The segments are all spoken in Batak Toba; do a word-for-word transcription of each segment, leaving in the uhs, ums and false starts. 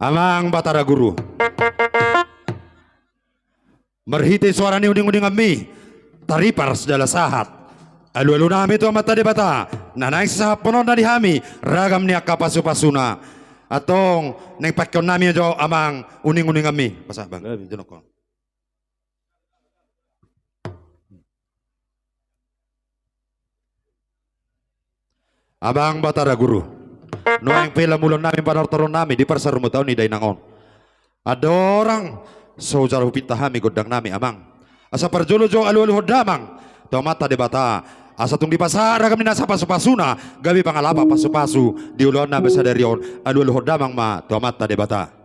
Amang Batara Guru. Marhite soara ni uninguninganmi, taripar jala sahat alualunami tu Amanta Debata na naeng sisahaphononna di hami ragam ni angka pasupasuna. Antong naeng pakeonnami jo amang uninguninganmi. Pasahat bang. Amang Batara Guru, nuaeng pe lam ulaonnami, panortoronnami di parsaurmataon ni dainang on. Andorang so jala hupinta hami gondangnami amang, asa parjolo jo alualuhon damang tu Amanta Debata, asa tung dipasahat ragam ni nasa pasupasuna, gabe pangalapan pasupasu di ulaonnami sadari on. Alualuhon damang ma tu Amanta Debata.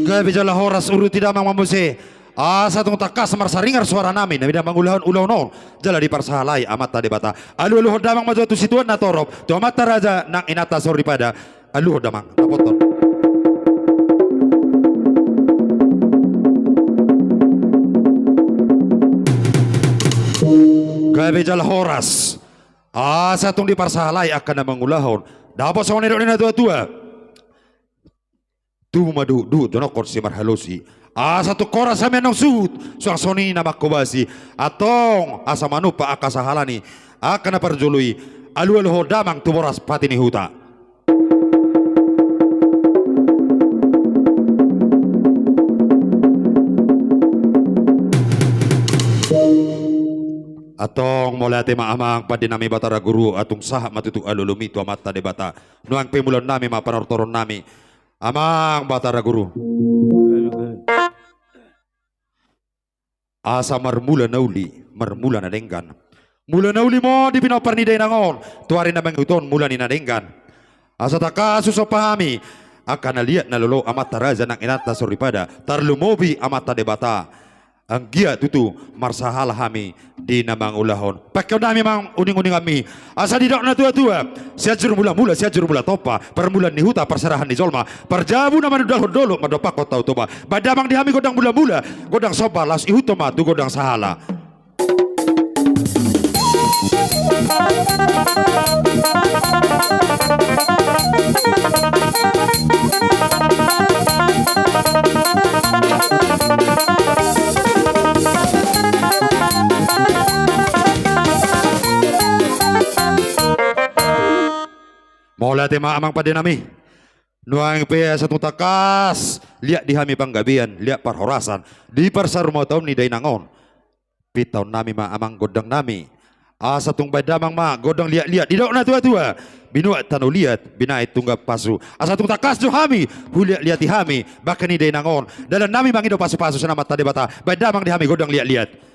Gabe jala horas, uruti damang ma muse, asa tung tangkas marsaringar soaranami na mida mangulahon ulaon on jala diparsahalai Amanta Debata. Alualuhon damang ma jo tu situan na torop, tu amanta raja nang inanta soripada. Aluhon damang, dapothon. Gabe jala horas, asa tung diparsahalai angka na mangulahon. Dapot songon na nidok ni natuatua. Tubu ma duhutduhut dohonon simarhalosi, asa tung horas hami annon suhut, suang songon i na manghobasi. Antong asa manumpak angka sahala ni angka na parjolo i, alualuhon damang tu boras pati ni huta. Antong mauliate ma amang pandenami Batara Guru, asa tung sahat ma tutu alualumi tu Amanta Debata. Nuaeng pe ulaonnami ma, panortoronnami, amang Batara Guru. Asa marmula na uli, marmula na denggan. Mula na uli ma di pinompar ni dainang on tu ari na mangihut on, mula ni na denggan. Asa tangkas husomba hami angka na liat na lolo, amanta raja nang inanta soripada, tarlumobi Amanta Debata. Anggiat tutu marsahala hami di na mangulahon. Pakeonnami amang uninguninganmi, asa didok natuatua: Sianjur mulamula, Sianjur mula tompa, parmulaan ni huta, parserahan ni jolma, parjabu na manundalhon dolok, mandompakhon Tao Toba. Baen damang di hami gondang mulamula, gondang somba, laos ihuthon ma tu gondang sahala. Mauliate ma amang pandenami. Nuaeng pe asa tung tangkas liat di hami panggabean, liat parhorasan di parsaurmataon ni dainang on. Pintaonnami ma amang gondangnami, asa tung baen damang ma gondang liatliat. Didok natuatua: Binuat tano liat, binaen tunggang pasu. Asa tung tangkas jo hami huliatliati hami bangke ni dainang on. Dalannami mangido pasupasu sian Amanta Debata. Baen damang di hami gondang liatliat.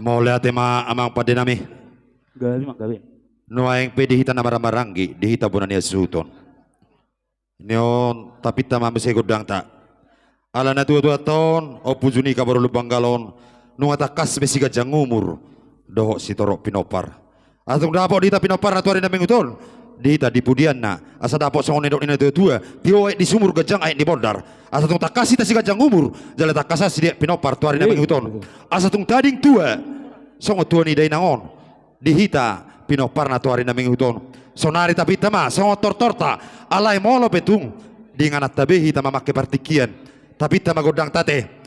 Mauliate ma amang pande nami. Gabe ma gabe. Nuaeng pe di hita na marhahamaranggi, di hita bona ni hasuhuton. Ni on tapinta ma muse gondangta. Ala na tuatua on, Ompu Junika boru Lumban Galon, nunga tangkas be siganjang umur dohot sitorop pinompar. Asa tung dapot di hita pinompar na tu ari na mangihut on, di hita di pudianna, asa dapot songon nidok ni na tuatua, tio aek di sumur, ganjang aek ni bondar. Asa tung tangkas hita siganjang umur, jala tangkas hita sidiak pinompar tu ari na mangihut on. Asa tung tading tua songon tua ni dainang on. di hita pinomparna tu ari na mangihut on. Saonari tapinta ma songon tortorta, alai molo pe tung di ingananta be hita mamangke partingkian, tapinta ma gondang ate.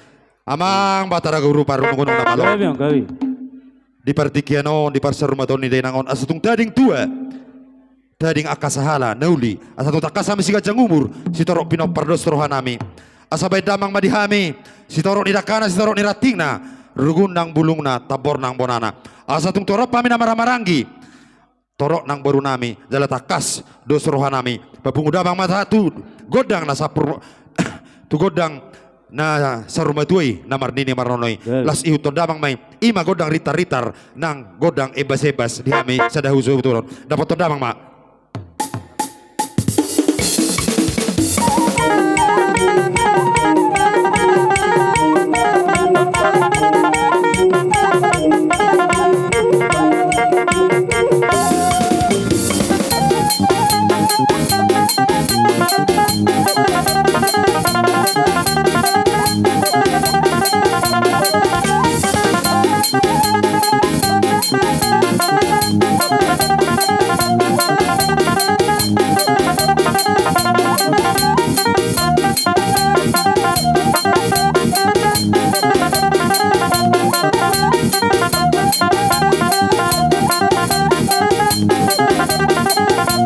Amang Batara Guru parhunungunan na malo. Gabe, gabe. Di partingkian on, di parsaurmatuaon ni dainang on, asa tung tading tua, tading angka sahala na uli, asa tung tangkas hami siganjang umur, sitorop pinompar dos rohanami. Asa baen damang ma di hami sitorop ni dangkana, sitorop ni rantingna, rugundang bulungna, tambor nang bonana. Asa tung torop hami na marhahamaranggi, torop nang borunami, jala tangkas dos rohanami. Papungu damang ma tahe tu gondang na sampur, tu gondang na saurmatua i, na marnini marnono i. Gabe. Laos ihuthon damang ma i, i ma gondang ritar-ritar nang gondang embas-embas di hami sada hasuhuton on. Dapothon damang ma.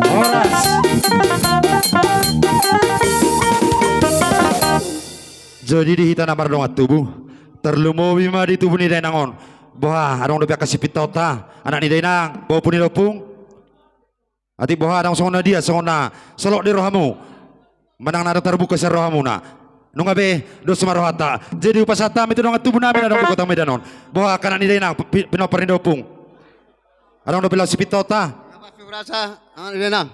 Horas. Jadi di hita na mardongan tubu, tarlumobi ma di tubu ni dainang on. Boha, adong dope angka sipintaonta, anak ni dainang, boha ompung ni da ompung? Atik boha, adong songon na dia, songon na solot di rohamu, manang na adong tarbuka sian rohamuna? Nunga be, dos ma rohanta. Jadi hupasahat hami tu dongan tubunami na adong di kota Medan on. Boha angka anak ni dainang, pi-, pinompar ni da ompung? Adong dope laho sipintaonta? Apa sih berasa, anak ni dainang?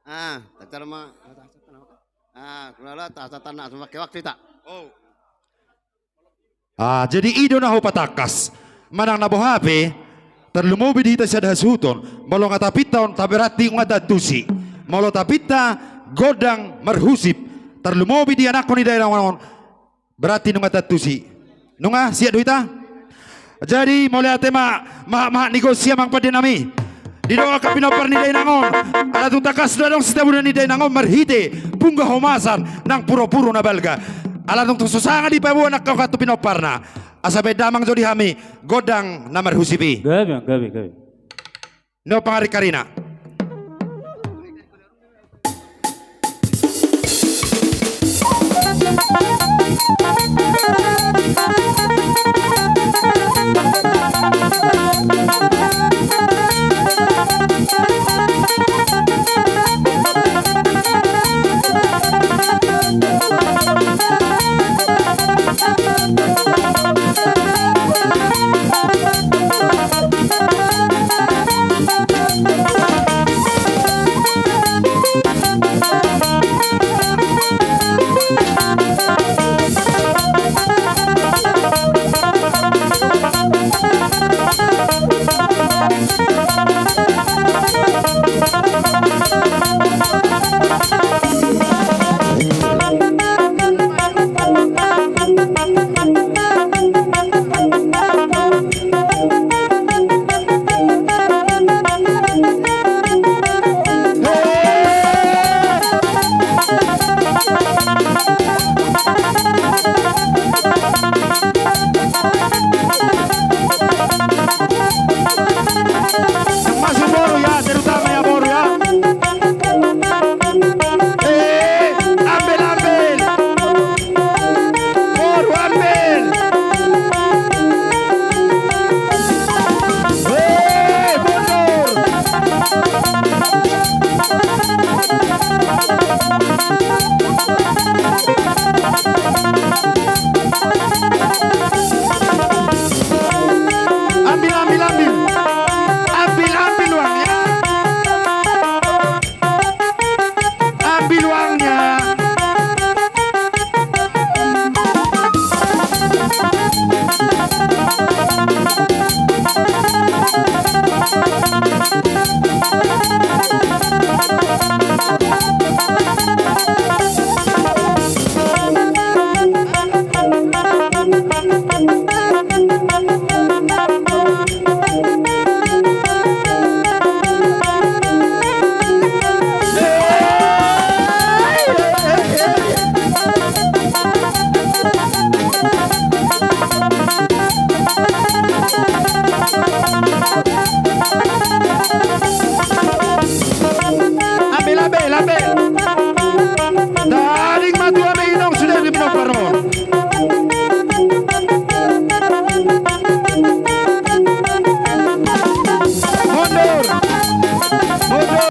Ah, tatar ma. Ah, kula la, tatar na, semakin waktu tak. Oh. Ah, jadi i do na hupatangkas. Manang na boha pe, tarlumobi di hita sada hasuhuton, molo nga tapinta on, taberati nunga taantusi. Molo tapinta gondang marhusip, tarlumobi di anakkon ni dainang on, berati nunga taantusi. Nunga siap do hita? Jadi mauliate ma, ma, ma ni gosi amang pandenami. Didok angka pinompar ni dainang on, ala tung tangkas do adong sitabuna ni dainang on marhite pungga homasan nang puru-puru na balga. Ala tung so sanga dipaboa nangkin tu pinomparna, asa baen damang jo di hami gondang na marhusip i. Gabe, gabe, gabe. Nunga pangaring-karingna.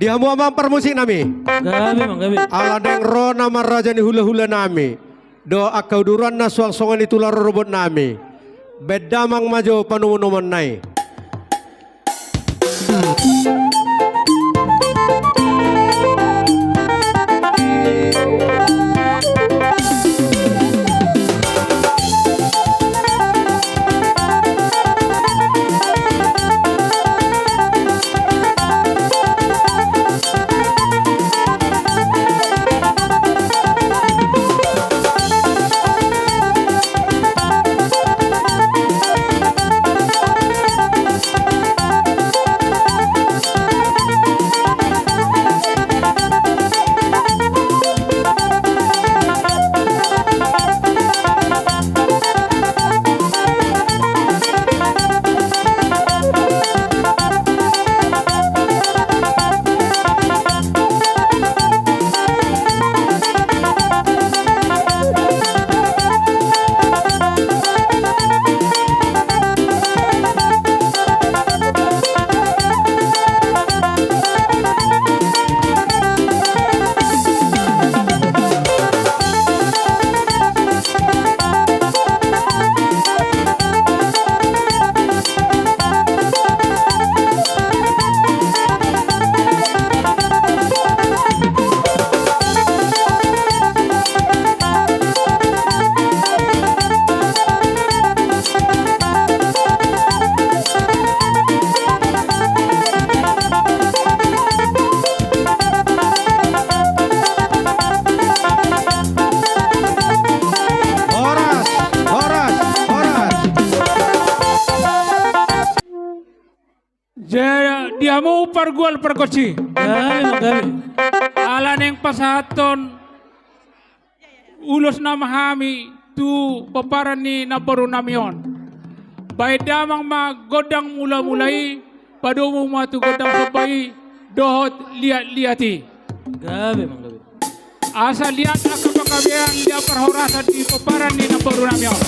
Di hamu amang parmusik nami. Gabe, Amang, gabe. Ala naeng ro nama raja ni hula-hula nami. Dohot angka uduranna suang songon i tu rorobot nami. Baen damang ma jo panomu-nomuna i. Horas, horas, horas. Jadi, di hamu pargual pargonsi. Gabe, gabe. Ala naeng pasahathon ulos nama hami tu pomparan ni namboru nami on. Baen damang ma gondang mula-mula i, padomu ma tu gondang somba i, dohot liat-liat i. Gabe, Amang, gabe. Asa liat angka panggabean, liat parhorasan di pomparan ni namboru nami on.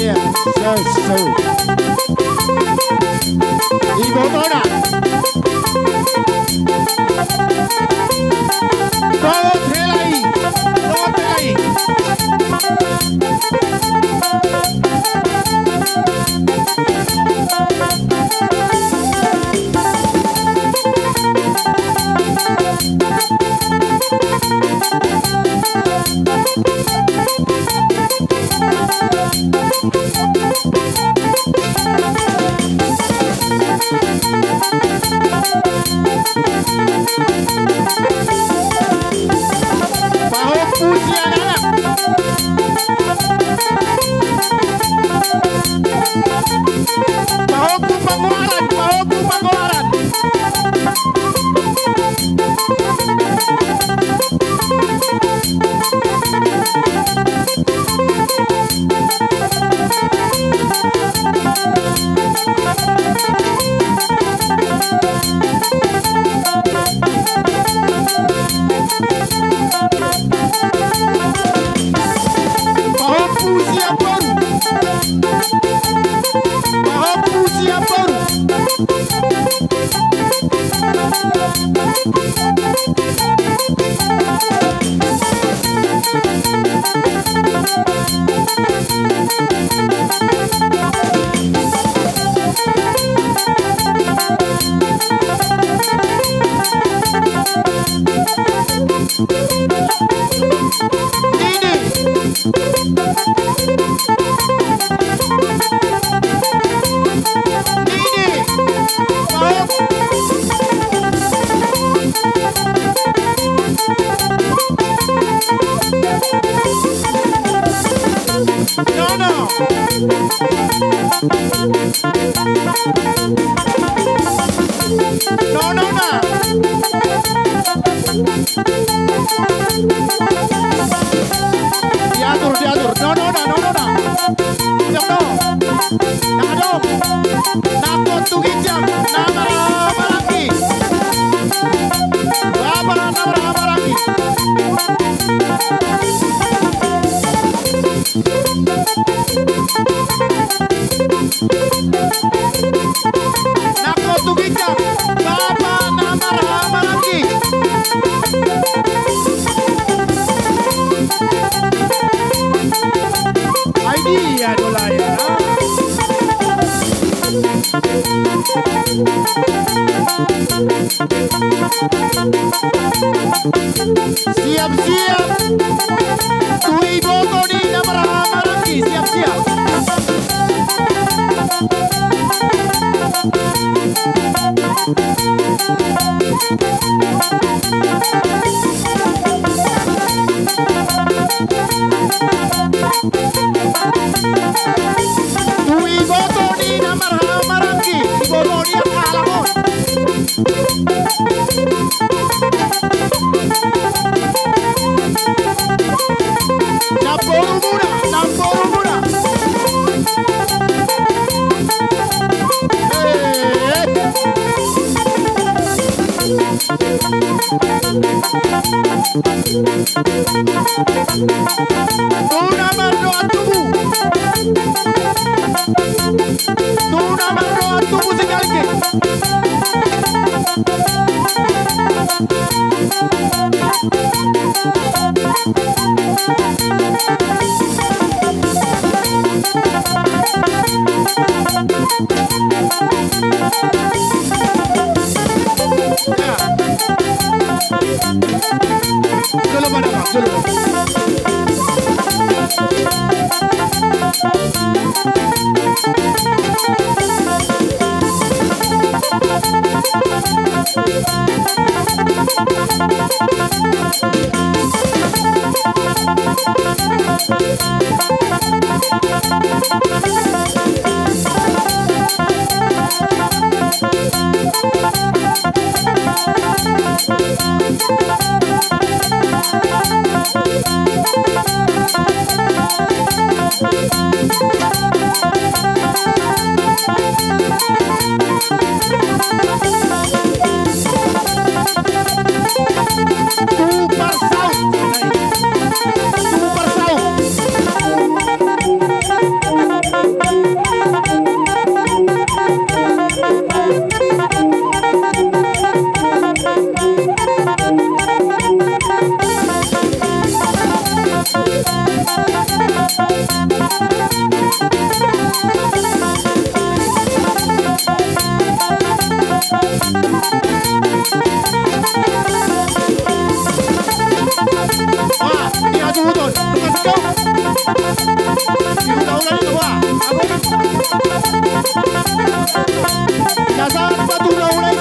Iya, so, so. Ibotona. Dohot hela i, dohot hela i. No, no. No, no, no. Diatur, diatur. No, no, no, no, no, no. No, no. Adong. Nangkok tu ginjang. Na marhahamaranggi. Bapa na marhahamaranggi. Nangkok tu ginjang, bapa na marhahamaranggi. Ai dia do lae. Siap-siap. Tu iboto ni na marhahamaranggi, siap-siap. Tu iboto ni na marhahamaranggi, iboto ni angka halak on. Namboru muna, namboru muna. Eh. Tu na mardoan tubu. Tu na mardoan tubu sikalike.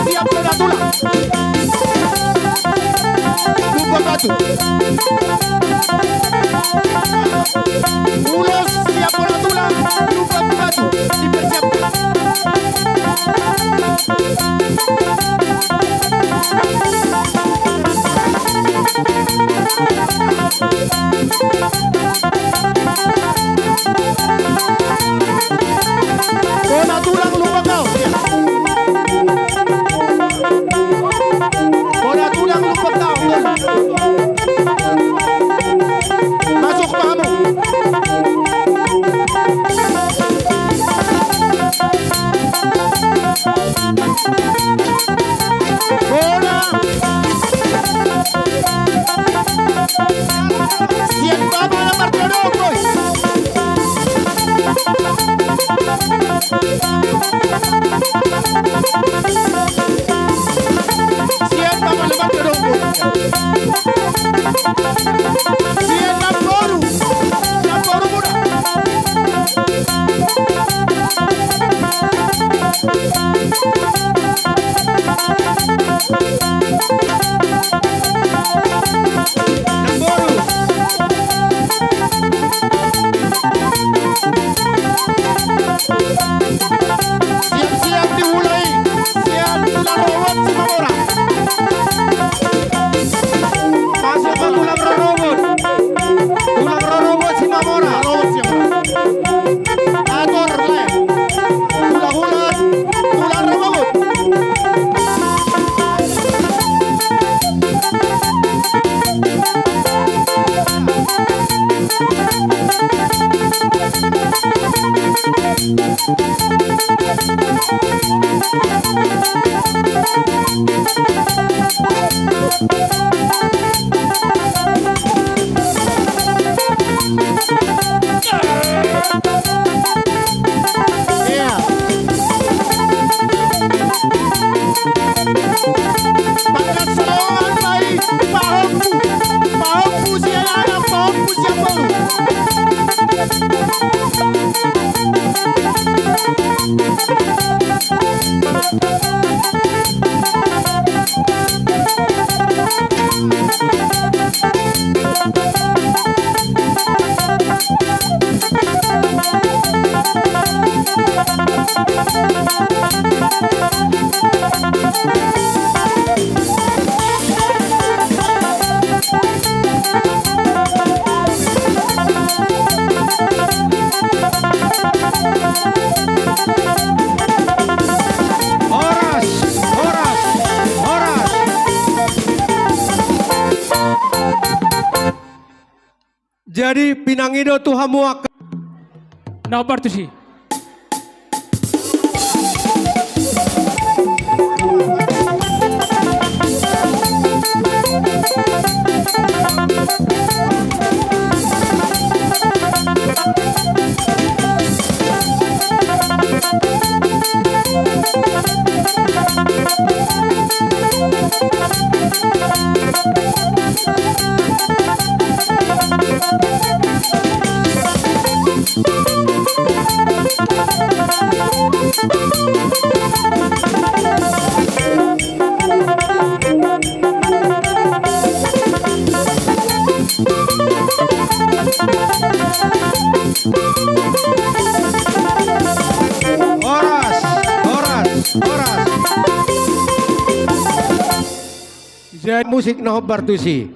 Siap, Tulang. Ulos siap, Tulang. Lupa batu. Dipersiapkan. Bona Tulang, lupa kau. Bona Tulang, lupa kau. Pangkasalongan ma i, pahompu, pahompu sian anak, pahompu sian boru. Horas, horas, horas. Jadi pinangido tu hamu angka. Na hombar tusi. Horas, horas, horas. Jadi musik na hombar tusi.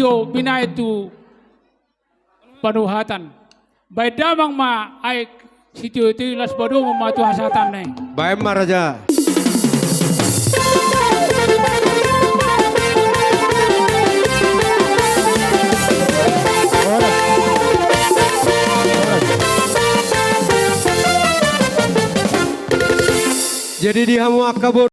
do binaen tu panuhatan. Baen damang ma aek sitio-tio, las padomu ma tu hasahatanna i. Baen ma raja. Jadi di hamu angka boru